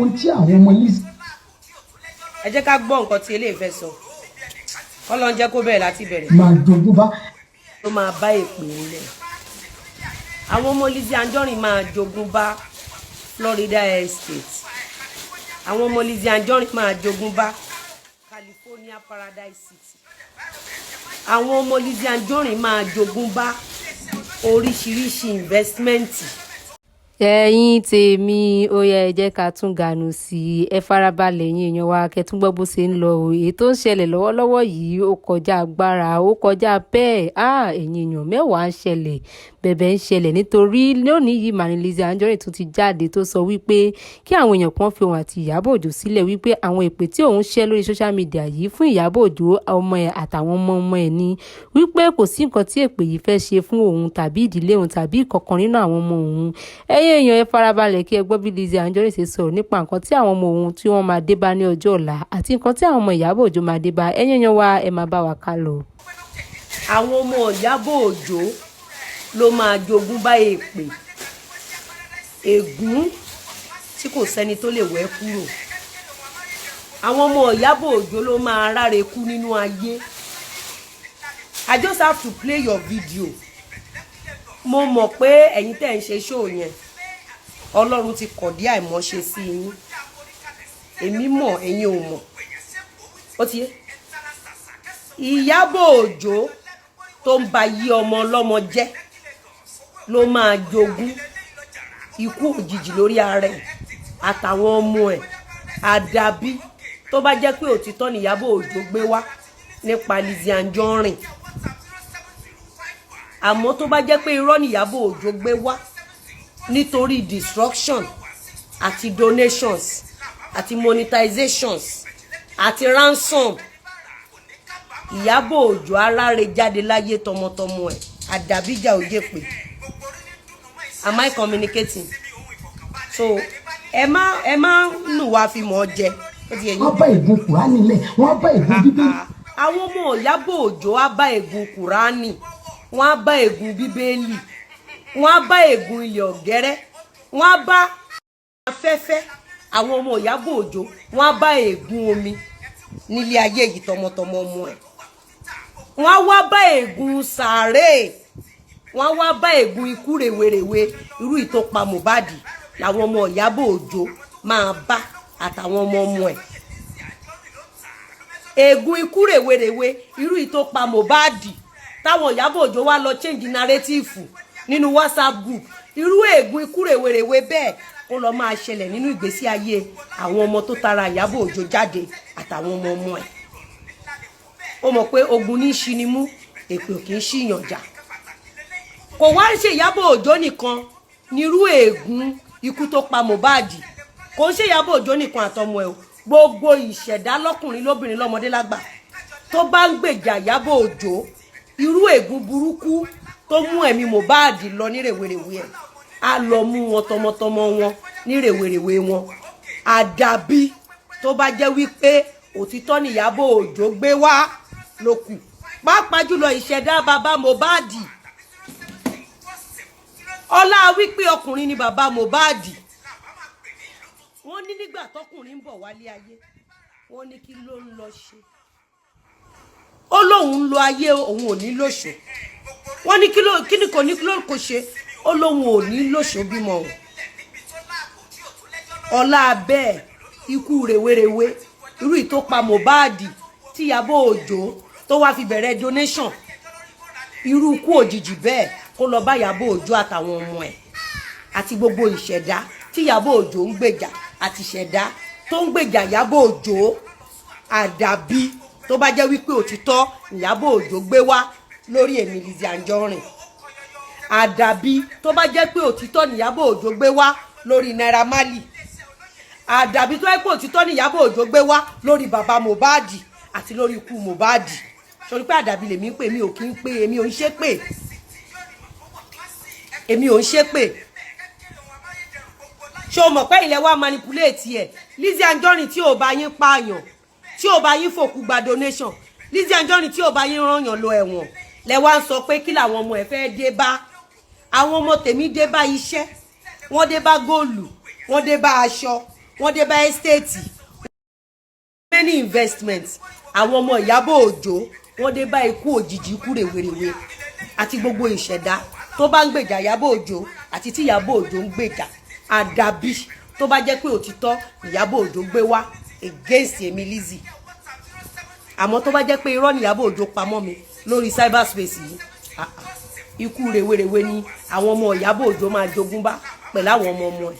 Ohun tí àwọn ọmọ Lizzy Ẹ jẹ́ ká gbọ́ nǹkan tí eléyìí fẹ́ sọ. Ọlọ́run jẹ́ kó bẹ̀rẹ̀ láti bẹ̀rẹ̀. máa jogún bá. Ló máa bá èpè ńlẹ̀. Àwọn ọmọ Lizzy Anjorin máa jogún bá Florida Estate. Àwọn ọmọ Lizzy Anjorin máa jogún bá California Paradise City. Àwọn ọmọ Lizzy Anjorin máa jogún bá oríṣiríṣi investment. Ẹ̀yin tèmi, ó yẹ ẹ jẹ́ ká tún gànù sí i. Ẹ farabalẹ̀, yín èèyàn wa, kẹ́ tún gbọ́ bó ṣe ń lọ o. Èyí tó ń ṣẹlẹ̀ lọ́wọ́lọ́wọ́ yìí, ó kọjá agbára, ó kọjá bẹ́ẹ̀. Ẹ̀yin èèyàn, mẹ́wàá ń ṣẹlẹ̀, bẹ̀bẹ̀ ń ṣẹlẹ̀, nítorí lónìí yìí mà ní Lizzy Anjorin tún ti jáde tó sọ wípé kí àwọn èèyàn kan fi òun àti Ìyábọ̀ Òjó sílẹ̀, wípé àwọn èpè tí òun ṣẹ́ lórí social media yìí fún Ìyábọ̀ Òjó, ọmọ ẹ̀ àtàwọn ọmọ ọmọ ẹ̀ ní wípé kò sí nǹkan tí èpè yìí fẹ́ ṣe fún òun tàbí ìdílé òun tàbí ìkọ̀kan nínú àwọn ọmọ òun. Ẹ̀yin èèyàn, ẹ farabalẹ̀ kí ẹ gbọ́ bí Lizzy Anjorin ṣe sọ̀rọ̀ nípa nǹkan tí àwọn ọmọ òun tí wọ́n máa dé bá ní ọjọ́ ọ̀la àti nǹkan tí àwọn ọmọ Ìyábọ̀ Òjó máa dé bá. Ẹ̀yin èèyàn wa, ẹ máa bá wa ká lọ. Àwọn ọmọ Ìyábọ̀ Òjó ló máa jogún bá èpè, ègún tí kò sẹ́ni tó lè wẹ́ kúrò. Àwọn ọmọ Ìyábọ̀ Òjó ló máa ráre kú nínú ayé. I just have to play your video. Mo mọ̀ pé ẹ̀yin tẹ́ ń ṣe show yẹn, Ọlọ́run ti kọ̀dí àìmọ́ṣe sí yín. Èmi mọ̀, ẹ̀yin ò mọ̀. Ó ti yé. Ìyábọ̀ Òjó tó ń ba yí ọmọ ọlọ́mọ jẹ́ ló máa jogún ikú òjijì lórí ara ẹ̀ àtàwọn ọmọ ẹ̀, àdàbí tó bá jẹ́ pé òtítọ́ ni Ìyábọ̀ Òjó gbé wá nípa Lizzy Anjorin. Àmọ́ tó bá jẹ́ pé irọ́ ni Ìyábọ̀ Òjó gbé wá nítorí destruction àti donations àti monetizations àti ransom, Ìyábọ̀ Òjó aráre jáde láyé tọmọtọmọ ẹ̀, àdàbíjà òjè pé. Am I communicating? So ẹ má nù wá fi mọ̀ ọ́ jẹ. Ó ti yẹ yín. Wọ́n bá ègún Kùránì lẹ̀, wọ́n bá ègún Bíbélì. Àwọn ọmọ Ìyábọ̀ Òjó á bá ègún Kùránì, wọ́n á bá ègún Bíbélì, wọ́n á bá ègún ilẹ̀ ọ̀gẹ́rẹ́, wọ́n á bá afẹ́fẹ́. Àwọn ọmọ Ìyábọ̀ Òjó, wọ́n á bá ègún omi nílé ayé yìí tọmọtọmọ ọmọ ẹ̀. Wọ́n á wá bá ègún sàárè, wọ́n á wá bá ègún ikú rèwerèwe, irú ìtòpa Mohbad làwọn ọmọ Ìyábọ̀ Òjó máa bá àtàwọn ọmọ ọmọ ẹ̀. Ègún ikú rèwerèwe, irú ìtòpa Mohbad táwọn Ìyábọ̀ Òjó wá lọ change narrative nínú WhatsApp group, irú ègún ikú rèwerèwe bẹ́ẹ̀ kó lọ máa ṣẹlẹ̀ nínú ìgbésí ayé àwọn ọmọ tó tara Ìyábọ̀ Òjó jáde àtàwọn ọmọ ọmọ ẹ̀. Ó mọ̀ pé ogun ní í ṣi ni mú, èpè ò kì í ṣìyàn jà. Kò wá ń ṣe Ìyábọ̀ Òjó nìkan nírú ègún ikú tó pa Mohbad. Kò ń ṣe Ìyábọ̀ Òjó nìkan àtọmọ ẹ̀ o. Gbogbo ìṣẹ̀dá, lọ́kùnrin, lóbìnrin, lọ́mọdé, lágbà, tó bá ń gbèjà Ìyábọ̀ Òjó, irú ègún burúkú tó mú ẹ̀mí Mohbad lọ ní rèwerèwe ẹ̀ á lọ mú wọn tọmọtọmọ wọn ní rèwerèwe wọn, àdàbí tó bá jẹ́ wípé òtítọ́ ni Ìyábọ̀ Òjó gbé wá ló kù, pàápàá jùlọ ìṣẹ̀dá bàbá Mohbad. Ọlá wípé ọkùnrin ni bàbá Mohbad, wọ́n ní nígbà tọkùnrin ń bọ̀ wálé ayé, wọ́n ní kí ló ń lọ ṣe? Ó lóun ń lo ayé, òun ò ní lóṣù. Wọ́n ní kí ló, kí ni kò ní, kí ló kò ṣe? Ó lóun ò ní lóṣù bímọ òun. Ọlá bẹ́ẹ̀, ikú rèwerèwe irú ìtòpa Mohbad tí Ìyábọ̀ Òjó tó wá fi bẹ̀rẹ̀ donation, irú ikú òjijì bẹ́ẹ̀ kó lọ bá Ìyábọ̀ Òjó àtàwọn ọmọ ẹ̀ àti gbogbo ìṣẹ̀dá tí Ìyábọ̀ Òjó ń gbèjà àti ìṣẹ̀dá tó ń gbèjà Ìyábọ̀ Òjó, àdàbí tó bá jẹ́ wípé òtítọ́ Ìyábọ̀ Òjó gbé wá lórí èmi Lizzy Anjorin, àdàbí tó bá jẹ́ pé òtítọ́ Ìyábọ̀ Òjó gbé wá lórí Naira Marley, àdàbí tó jẹ́ pé òtítọ́ Ìyábọ̀ Òjó gbé wá lórí bàbá Mohbad àti lórí ikú Mohbad. Sọrí pé àdàbí lèmi ń pè, mí ò kí ń pè, èmi ò ń ṣépè, èmi ò ń ṣépè. Ṣé o mọ̀ pé ilẹ̀ wa manipulate ẹ̀? Lizzy Anjorin tí ò bá yín pààyàn, tí ò bá yín fòkú gba donation, Lizzy Anjorin tí ò bá yín rányàn lọ ẹ̀wọ̀n, lẹ wá ń sọ pé kí làwọn ọmọ ẹ̀ fẹ́ dé bá. Àwọn ọmọ tèmi dé bá iṣẹ́, wọ́n dé bá góòlù, wọ́n dé bá aṣọ, Wọ́n dé bá estate, many investments. Àwọn ọmọ Ìyábọ̀ Òjó, wọ́n dé bá ikú òjijì, ikú rèwerèwe, àti gbogbo ìṣẹ̀dá tó bá ń gbèjà Ìyábọ̀ Òjó àti tí Ìyábọ̀ Òjó ń gbèjà. Àdàbí tó bá jẹ́ pé òtítọ́ Ìyábọ̀ Òjó gbé wá against èmi Lizzy. Àmọ́ tó bá jẹ́ pé irọ́ ni Ìyábọ̀ Òjó pamọ́ mi lórí cyberspace yìí, ah, ah, ikú rèwerèwe ni àwọn ọmọ Ìyábọ̀ Òjó máa jogún bá pẹ̀lú àwọn ọmọ ọmọ ẹ̀.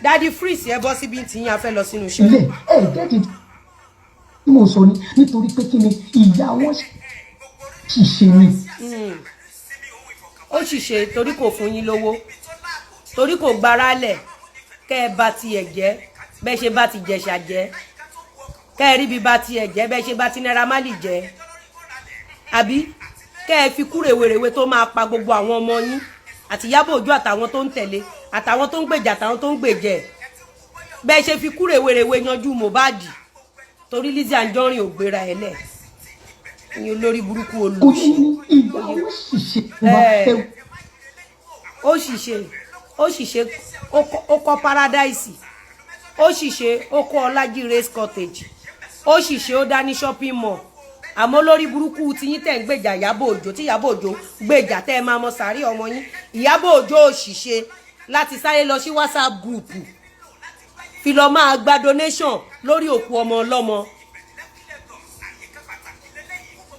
Daddy Freeze, ẹ bọ́ síbi tí yín, a fẹ́ lọ sínú iṣẹ́. Ilé ẹ gẹ́gẹ́ tí mo sọ ni, nítorí pé kí ni? Ìyá wọn ṣìṣe ni. Ó sì ṣe torí kò fún yín lówó, torí kò gbára lẹ̀ kẹ́ ẹ bá tiẹ̀ jẹ́ bẹ́ẹ̀ ṣe bá ti Jẹ̀ṣà jẹ́, kẹ́ ẹ rí bí bá tiẹ̀ jẹ́ bẹ́ẹ̀ ṣe bá ti Naira Marley jẹ́, àbí kẹ́ ẹ fi kú rèwerèwe tó máa pa gbogbo àwọn ọmọ yín àti Ìyábọ̀ Òjó àtàwọn tó ń tẹ̀lé, àtàwọn tó ń gbèjà, àtàwọn tó ń gbèjẹ̀, bẹ́ẹ̀ ṣe fi kú rèwerèwe yanjú Mohbad, torí Lizzy Anjorin ò gbéra ẹ̀ lẹ̀ ní olórí burúkú Kò olùsí. ní ìyá wọn ṣìṣe. Ẹ. Ó sì ṣe, ó sì ṣe, ó kọ́ Paradise, ó sì ṣe, ó kọ́ Ọlájí Race Cottage, ó sì ṣe, ó dá ní shopping mall. Àmọ́ lórí burúkú tí yín tẹ̀ ń gbèjà Ìyábọ̀ Òjó, tí Ìyábọ̀ Òjó gbèjà, tẹ́ ẹ máa mọ sàárì ọmọ yín. Ìyábọ̀ Òjó ò sì ṣe láti sáré lọ sí WhatsApp group fi lọ máa gba donation lórí òkú ọmọ ọlọ́mọ.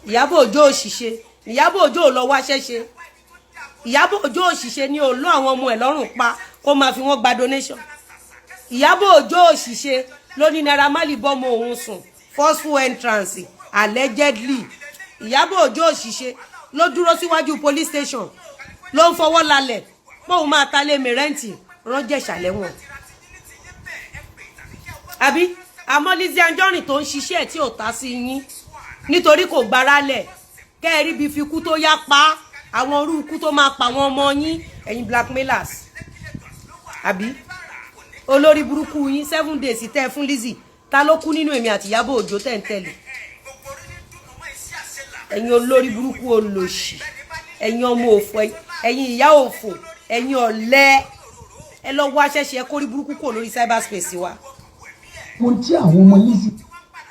Ìyábọ̀ Òjó ò sì ṣe. Ìyábọ̀ Òjó ò lọ wáṣẹ́ ṣe. Ìyábọ̀ Òjó òṣìṣẹ́ ní òun lọ àwọn ọmọ ẹ̀ lọ́rùn pa kó máa fi wọ́n gba donation. Ìyábọ̀ Òjó òṣìṣẹ́ ló ní Naira Marley bọ́mọ òun sùn, forceful entrance, allegedly. Ìyábọ̀ Òjó òṣìṣẹ́ ló dúró síwájú police station, ló ń fọwọ́ lálẹ̀ póun máa ta lé mi rent, ránjẹ̀ṣà lẹ́wọ̀n, àbí? Àmọ́ Lizzy Anjorin tó ń ṣiṣẹ́ tí ò ta sí yín, nítorí kò gbára lẹ̀ kẹ́ẹ̀rí bí fi kú tó yá pa àwọn irú ikú tó máa pa àwọn ọmọ yín, ẹ̀yin blackmailers, àbí olórí burúkú yín. 7 days tẹ́ ẹ fún Lizzy, ta ló kú nínú èmi àti Ìyábọ̀ Òjó tẹ̀ ń tẹ̀lé? Ẹ̀yin olórí burúkú olòṣì, ẹ̀yin ọmọ òfò, ẹ̀yin ìyá òfò, ẹ̀yin ọ̀lẹ, ẹ lọ wá ṣẹ́ṣe, ẹ kórí burúkú kò lórí cyberspace wa. Ohun tí àwọn ọmọ Lizzy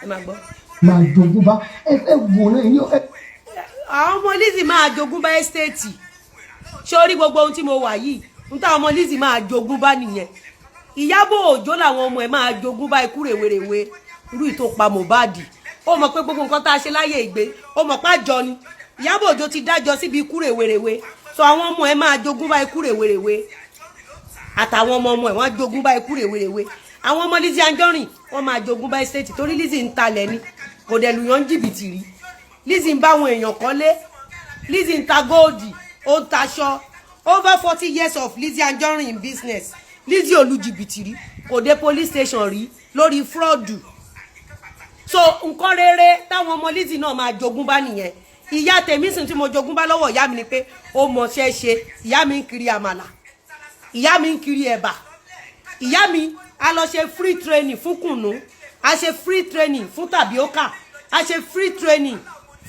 Ẹ máa gbọ́. máa jogún bá, ẹ fẹ́ wòran ẹ̀yin ẹ. Àwọn ọmọ Lizzy máa jogún bá estate. Ṣé orí gbogbo ohun tí mo wà yìí ń táwọn ọmọ Lizzy máa jogún bá nìyẹn? Ìyábọ̀ Òjó làwọn ọmọ ẹ̀ máa jogún bá ikú rèwerèwe irú ìtò pa Mohbad. Ó mọ̀ pé gbogbo nǹkan tá a ṣe láyé ìgbé, ó mọ̀ pé àjọ ni Ìyábọ̀ Òjó ti dájọ́ síbi ikú rèwerèwe. So àwọn ọmọ ẹ̀ máa jogún bá ikú rèwerèwe, àtàwọn ọmọ ọmọ ẹ̀ wọ́n á jogún bá ikú rèwerèwe. Àwọn ọmọ Lizzy Anjorin, wọ́n máa jogún bá estate, torí Lizzy ń talẹ̀ ni, kò dẹ̀ lùyàn jìbìtì rí. Lizzy ń bá àwọn èèyàn kọ́lé, Lizzy ń ta gold, ó ń taṣọ. Over 40 years of Lizzy Anjorin in business, Lizzy ò lu jìbìtì rí, kò dé police station rí lórí fraud. So nǹkan rere táwọn ọmọ Lizzy náà máa jogún bá nìyẹn. Ìyá tèmi sìn tí mo jogún bá lọ́wọ́ ìyá mi ni pé ó mọṣẹ́ ṣe. Ìyá mi ń kiri àmàlà, ìyá mi ń kiri ẹ̀bà. Ìyá mi a lọ ṣe free training fún kùnú, a ṣe free training fún tapioca, a ṣe free training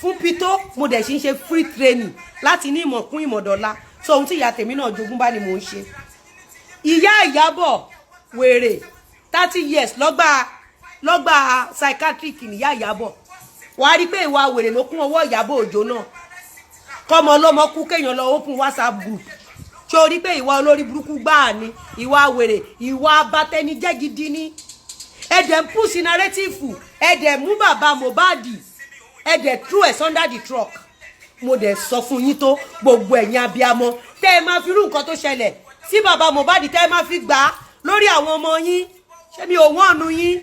fún pitó. Mo dẹ̀ ṣì ń ṣe free training láti ní ìmọ̀ kún ìmọ̀dọ̀la. So ohun tí ìyá tèmi náà jogún bá ni mò ń ṣe. Ìyá Ìyábọ̀ wèrè, 30 years lọ́gbà lọ́gbà psychiatric níyà Ìyábọ̀. Wàá rí i pé ìwà wèrè ló kún ọwọ́ Ìyábọ̀ Òjó náà. Kọ́mọ ọlọ́mọ kú, kéèyàn lọ open WhatsApp group. Ṣé o rí pé ìwà olórí burúkú gbáà ni ìwà wèrè, ìwà abatẹnijẹ́ gidi ni? Ẹ̀dẹ̀ ń push narrative, ẹ̀dẹ̀ mú bàbá Mohbad, ẹ̀dẹ̀ throw ẹ̀ under the truck. Mo dẹ̀ sọ fún yín tó gbogbo ẹ̀yin abiyamọ tẹ́ ẹ máa fi irú nǹkan tó ṣẹlẹ̀ sí bàbá Mohbad, tẹ́ ẹ máa fi gbà á lórí àwọn ọmọ yín. Ṣé mi ò wọ́n ọ̀nù yín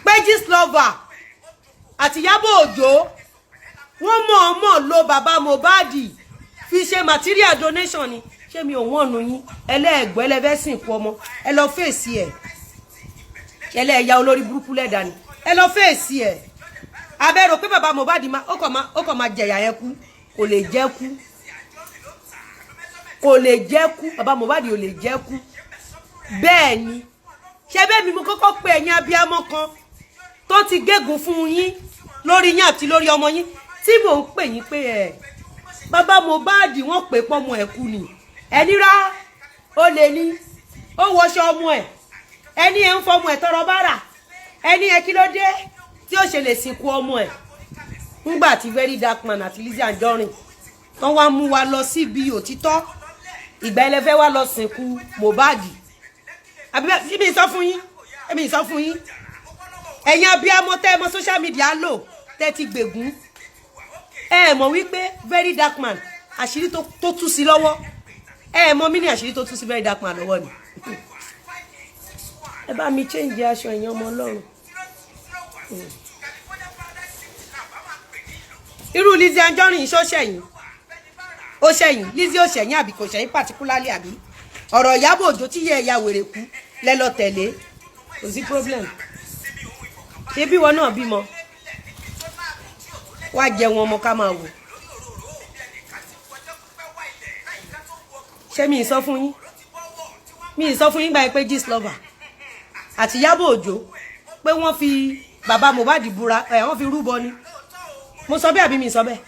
pé Gistlover àti Ìyábọ̀ Òjó, wọ́n mọ̀ọ́mọ̀ lo bàbá Mohbad fi ṣe material donation ni? Ṣé mi ò wọ́n ọ̀nù yín? Ẹlẹ́ẹ̀gbọ́ ẹlẹ́fẹ́ sìnkú ọmọ, ẹ lọ fèsì ẹ̀. Ẹlẹ́ẹ̀yà olórí burúkú lẹ́dà ni, ẹ lọ fèsì ẹ̀. Abẹ́rò pé bàbá Mohbad ó kàn máa jẹ̀yà yẹn kú, kò lè jẹ́ kú, kò lè jẹ́ kú. Bàbá Mohbad ò lè jẹ́ kú. Bẹ́ẹ̀ ni, ṣé bẹ́ẹ̀ mi mo kọ́kọ́ pe ẹ̀yin abiyamọ kan tó ti gégùn fún yín lórí yín àti lórí ọmọ yín, tí mò ń pè yín pé ẹ bàbá Mohbad, wọ́n pè pọ́mọ ẹ̀ kú ni, ẹni rá ó lè ní ó wọṣọ ọmọ ẹ̀. Ẹni ẹ ń fọmọ ẹ tọrọ bára, ẹni ẹ kí ló dé tí ó ṣe lè sìnkú ọmọ ẹ ńgbà tí Very Dark Man àti Lizzy Anjorin tán wá mú wa lọ síbi òtítọ́? Ìgbà ẹlẹ́fẹ́ wá lọ sìnkú Mohbad, àbí mi sọ fún yín? Èmi sọ fún yín, ẹ̀yin abiyamọ tẹ́ ẹ mọ social media lò, tẹ́ ti gbègún, ẹ mọ̀ wípé Very Dark Man, àṣírí tó tú sí lọ́wọ́, ẹ mọ̀ mí ní àṣírí tó tú sí Very Dark Man lọ́wọ́ ni. Ẹ bá mi change aṣọ, ẹ̀yin ọmọ Ọlọ́run. Irú Lizzy Anjorin, ṣó ṣẹ̀yìn? Ó ṣẹ̀yìn? Lizzy ó ṣẹ̀yìn àbí kò ṣẹ̀yìn particularly? Àbí ọ̀rọ̀ Ìyábọ̀ Òjó tí yẹ ẹ̀yà wèrè kú lẹ́lọ tẹ̀lé? Kò sí problem. Ṣé bí wọn náà bímọ, wá jẹun ọmọ, ká máa wò. Ṣé mi ì sọ fún yín? Mi ì sọ fún yín gbà pé Gistlover àti Ìyábọ̀ Òjó, pé wọ́n fi bàbá Mohbad búra ẹ̀, wọ́n fi rúbọ ni? Mo sọ bẹ́ẹ̀ àbí mi sọ bẹ́ẹ̀?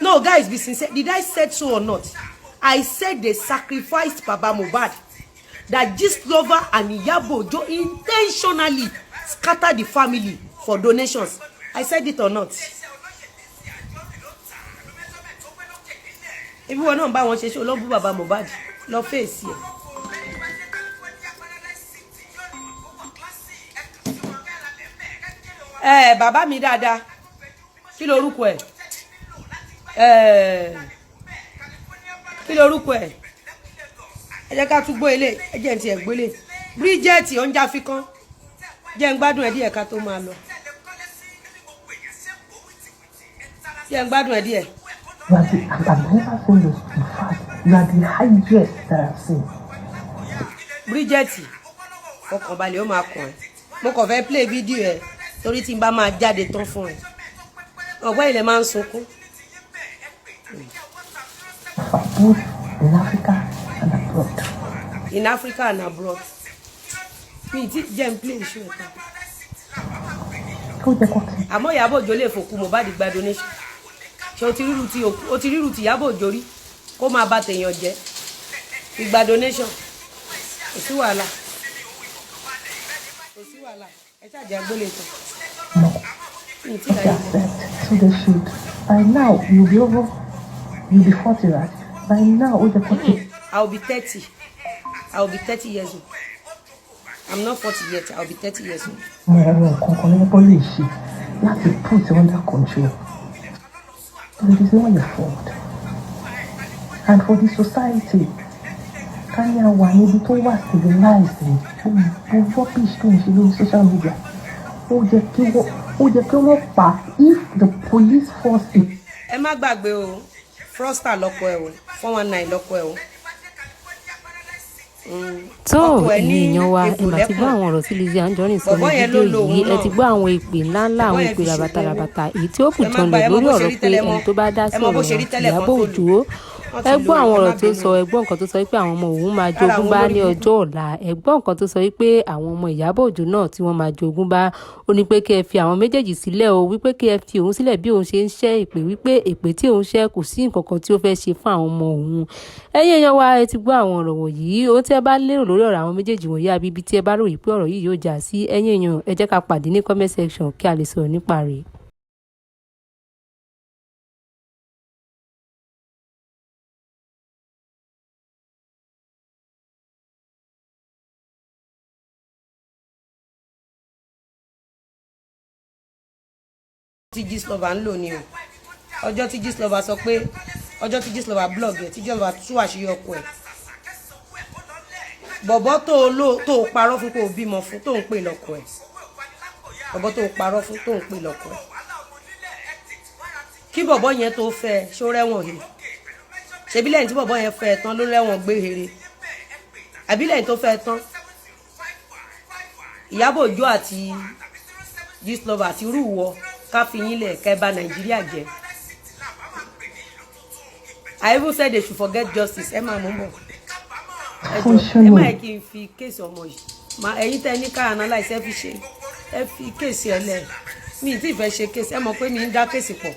No, guys, be sincere. Did I said so or not? I said they sacrificed Baba Mohbad, that Gistlover and Iyabo Ojo intentionally scatter the family for donations. I said it or not? Ibi wọn náà bá wọn ṣe ṣe olóńgbò bàbá Mohbad lọ fèsì ẹ. Ẹ bàbá mi dáadáa, kí lorúkọ ẹ? Ẹ kí lorúkọ ẹ? Ẹ jẹ́ ká tún gbọ́ ilé. Ẹ jẹ́ n tiẹ̀ gbélé Bridget oúnjẹ àfikán, jẹ́ ń gbádùn ẹ díẹ̀ ká tó máa lọ. Jẹ́ ń gbádùn ẹ díẹ̀. You are the, I've never seen this. In fact, you are the highest that I've seen. Bridget, fọkànbalẹ̀, ó máa kàn ẹ́. Mo kàn fẹ́ play video ẹ torí tí n bá máa jáde tán fún ẹ, ọ̀pọ̀ ilẹ̀ máa ń sunkún. Both in Africa and abroad. In Africa and abroad. Mi ti jẹ́ n play iṣu ẹ̀ tán. Kó jẹ́ kó ti Àmọ́ Ìyábọ̀ Òjó lè fòkú Mohbad gba donation. Ṣé o ti ríru ti Ìyábọ̀ Òjó rí kó máa bà tèèyàn jẹ́ fi gba donation? Kò sí wàhálà, kò sí wàhálà. Ẹ ṣáàjì agbélé tán. Mọ̀ Mi ti ráyè. Accept. So they should. By now, you'll be over, you'll be 40, right? By now, ó jẹ́ kó ti I will be 30. I will be 30 years old. I'm not 40 yet. I will be 30 years old. Mọ àwọn nǹkan kan lọ́pọ̀ lè ṣe láti put under control. But it is not your fault. And for the society, ká ní a wà níbi tó wà civilized ni, gbogbo rubbish tó ń ṣe lórí social media, ó jẹ́ kí wọ́n pa if the police force is Ẹ má gbàgbé o, fraudster lọ́kọ ẹ o, 419 lọ́kọ ẹ o. Tó Ọkọ ẹ ní ẹ̀yin èèyàn wa, ẹ egbò mà ti gbọ́ lẹ́kùn. àwọn ọ̀rọ̀ tí Lizzy Anjorin sọ ní Bọ̀bọ́ yẹn ló fídíò lo òun yìí. Ẹ ti náà. gbọ́ àwọn èpè ńláńlá, Bọ̀bọ́ àwọn yẹn èpè fi ṣògùn rabata owó. Rabata èyí tí ó bù Ẹ má janlẹ̀ gba, ẹ mọ lórí bó ṣe ọ̀rọ̀ rí pé tẹ́lẹ̀ ẹni mọ́. tó bá dá Ẹ sí mọ bó ọ̀rọ̀ ṣe rí tẹ́lẹ̀ kan Ìyábọ̀ tó lò. Òjó. Wọ́n ti Ẹ lò gbọ́ ó, àwọn ẹ má ọ̀rọ̀ tó bínú. sọ. Ẹ gbọ́ nǹkan tó sọ pé àwọn ọmọ òun máa Lára jogún àwọn bá olórí ní burúkú. ọjọ́ ọ̀la. Ẹ gbọ́ nǹkan tó sọ wípé àwọn ọmọ Ìyábọ̀ Òjó náà tí wọ́n máa jogún bá. Ó ní pé kí ẹ fi àwọn méjèèjì sílẹ̀ o, wípé kí ẹ fi òun sílẹ̀ bí òun ṣe ń ṣẹ́ èpè, wípé èpè tí òun ṣẹ́ kò sí nǹkan kan tí ó fẹ́ ṣe fún àwọn ọmọ òun. Ẹ̀yin èèyàn wa, ẹ ti gbọ́ àwọn ọ̀rọ̀ wọ̀nyí. Ohun tí ẹ bá lérò lórí ọ̀rọ̀ àwọn méjèèjì wọ̀nyí, àbí ibi tí ẹ bá rò wípé ọ̀rọ̀ yìí yóò já sí, ẹ̀yin èèyàn, ẹ jẹ́ ká pàdé ní comment section kí a lè sọ̀rọ̀ nípa rẹ̀. Tí Gistlover ń lò ní o, ọjọ́ tí Gistlover sọ pé, ọjọ́ tí Gistlover blog ẹ̀, tí Gistlover tú àṣírí ọkọ ẹ̀, bọ̀bọ́ tó o lò, tó o parọ́ fún pé o bímọ fún, tó ń pè lọ́kọ ẹ̀, bọ̀bọ́ tó o parọ́ fún, tó ń pè lọ́kọ ẹ̀, kí bọ̀bọ́ yẹn tó fẹ́ ẹ, ṣó rẹ́wọ̀n he? Ṣebí lẹ́yìn tí bọ̀bọ́ yẹn fẹ́ ẹ tán ló rẹ́wọ̀n gbé here? Àbí lẹ́yìn tó fẹ́ ẹ tán, Ìyábọ̀ Òjó àti Gistlover àti rúwọ ká fi yín lẹ̀ kẹ́ bà Nàìjíríà jẹ́. I even said they should forget justice. Ẹ máa mú bọ̀, ẹ jọ, ẹ má yẹ kí n fi case ọmọ yìí mà. Ẹ̀yin tẹ́ ní ká analyse, ẹ fi ṣe, ẹ fi case ẹ lẹ̀. Mi ì tí ì fẹ́ ṣe case. Ẹ mọ̀ pé mi ń dá case pọ̀.